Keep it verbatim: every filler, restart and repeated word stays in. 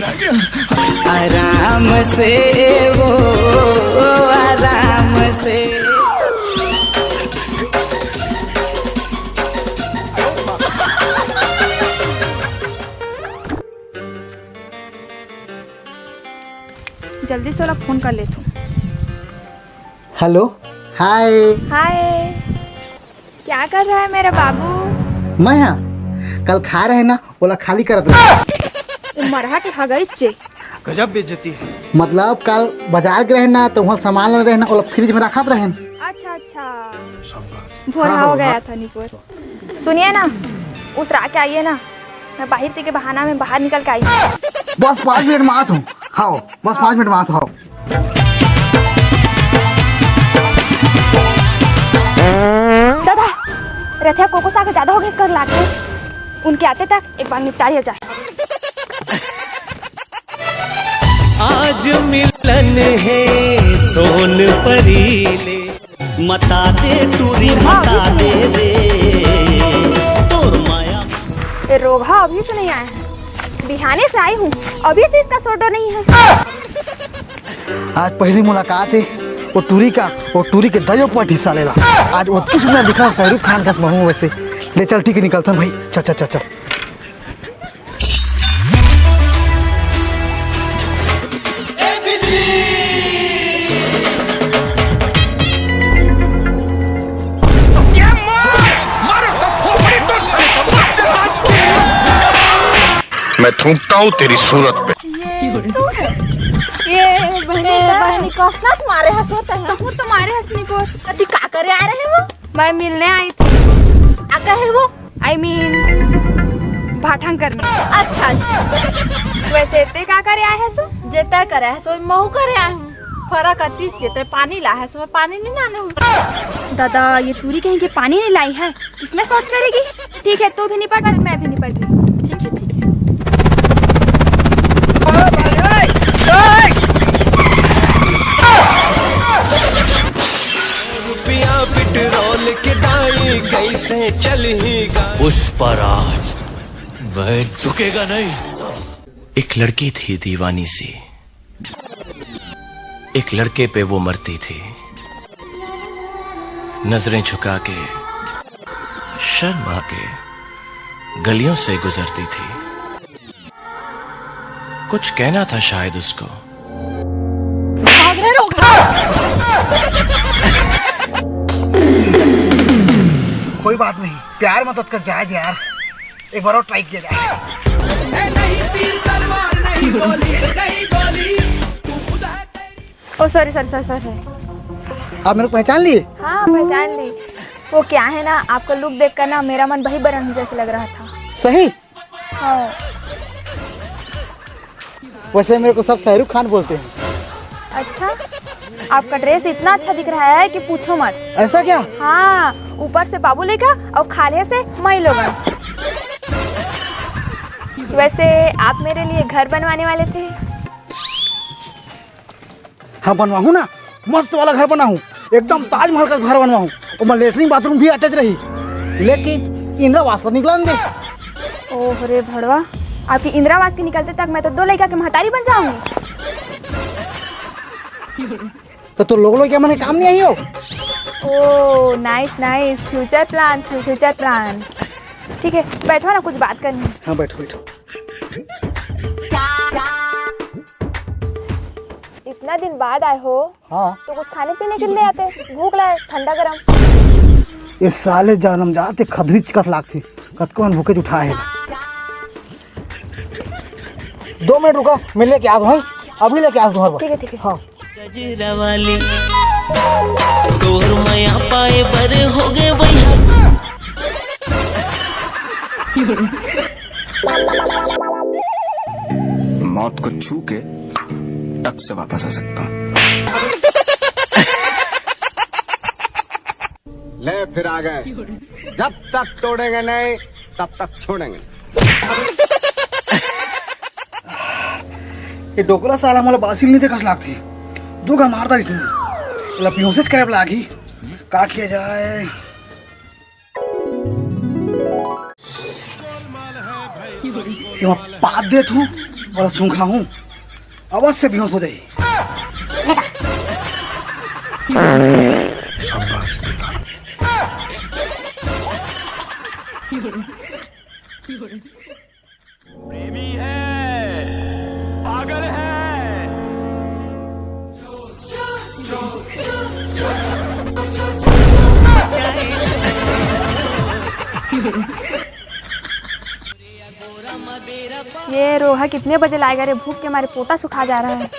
आराम से वो, आराम से। जल्दी से ओला फोन कर लेथों। हेलो। हाय। हाय। क्या कर रहा है मेरा बाबू? मैं, हाँ, कल खाए रहे ना, ओला खाली करत रहे। मरहा के हगई चे। गजब बेइज्जती है। मतलब, कल बाजार गे रहे ना, तो वहाँ सामान लेने रहे ना, ओला फ्रिज में रखत रहे। अच्छा, अच्छा। शाबाश। भोरा हाँ, हो हाँ, गया हाँ। था निकोर। सुनिए ना, उसरा के आइए ना, मैं बाहिर के बहाना में बाहर निकल के आई। बस पाँच मिनट में आत हूँ। हाँ, बस पाँच मिनट में आत हूँ। दादा, रथिया कोको साग ज्यादा हो गए कर लागथे। उनके आते तक एक बार निपटा लिया जाए। आज मिलन हे सोन परी ले। मता दे टूरी, मता दे रे, तोर माया। ये रोगहा अभी से नहीं आया है, बिहाने से आई हूँ, अभी से इसका सोडो नहीं है। आज पहली मुलाकात है वो टूरी का, वो टूरी के दयो पट हिस्सा लेला। आज ओतकी सुंदर दिखा शाहरुख खान कस बहू वैसे। ले चल, ठीक है, निकलथन भाई, चल चल चल चल। मैं थूकता हूँ तेरी सूरत पे। ये तू है? ये बहनी, ए, बहनी, कसना तुम्हारे हंसो तक। तू तुम्हारे हंसने को। अभी का करे आ रहे हो? मैं मिलने आई थी। आ, कहे वो? I mean, भाठंग करने। अच्छा, अच्छा। वैसे ते का करे आए है सो? जे तय करे है सो महू करे आए हूँ। फरक अति के ते पानी ला है सो मैं पानी नहीं लाने हूँ। दादा, ये टूरी कहीं के पानी नहीं लाई है, किसमें शौच करेगी? ठीक है, तू भी निपट और मैं भी निपट रही हूँ। ठीक है, ठीक है। रुपया पेट्रोल के दाई कैसे चलही गा। पुष्पराज, वह झुकेगा नहीं। एक लड़की थी दीवानी सी, एक लड़के पे वो मरती थी। नजरें झुका के, शर्मा के गलियों से गुजरती थी। कुछ कहना था शायद उसको। भाग रहे लोग। कोई बात नहीं, प्यार में तो अतका जायज यार, एक बार और ट्राई किया जाए। ओ सॉरी सॉरी सॉरी सॉरी। आप मेरे को पहचान लिए? हाँ, पहचान ली। वो क्या है ना, आपका लुक देखकर ना मेरा मन वही बरन जैसे लग रहा था। सही? हाँ। वैसे मेरे को सब शाहरुख खान बोलते हैं। अच्छा, आपका ड्रेस इतना अच्छा दिख रहा है कि पूछो मत। ऐसा क्या? हाँ, ऊपर से बाबू लेखा और खाले से माई लोगन। वैसे आप मेरे लिए घर बनवाने वाले थे। हाँ, बनवाहूँ ना, मस्त वाला घर बनाहूँ, एकदम ताजमहल का घर बनवाहूँ। ओमा लेटरिन बाथरूम भी अटैच रही, लेकिन इंदिरा आवास तो निकलन दे। ओह रे भड़वा, आपकी इंदिरा आवास के निकलते तक मैं तो दो लड़का के महतारी बन जाऊंगी। तो तोर लोग लोग क्या मने काम नहीं आई हो? ओ, nice nice, future plan, future plan. ठीक है, बैठो ना, कुछ बात करनी है। हाँ, बैठो बैठो। इतना दिन बाद आए हो, हाँ। तो कुछ खाने पीने के लिए आते, भूख लगा है, ठंडा गरम। ये साले जनम जाते खदरी चिकस लागथे, कतको मन भूखे उठा है। दो मिनट रुका, मैं लेके आता हूँ भाई, अभी लेके आता हूँ तुम्हारे पास। ठीक है, ठीक है। हाँ। गजरा वाली, तोर मया पाए बर हो गए भैया। मौत को छू के टक से वापस आ सकता हूँ। ले फिर आ गए। जब तक तोड़ेंगे नहीं, तब तक छोड़ेंगे। ये डोकरा साला मोला बासी नइ दे कस लागथे। दू घा मार डारिस। एला बेहोश करे बर लागही। का किया जाए? एमा पाद देत हूँ। बड़ा सूंघा हूँ, अवश्य बेहोश हो जाई। शाबाश बेटा। प्रेमी है, पागल है। ये रोहा कितने बजे लाएगा रे? भूख के मारे पोटा सुखा जा रहा है।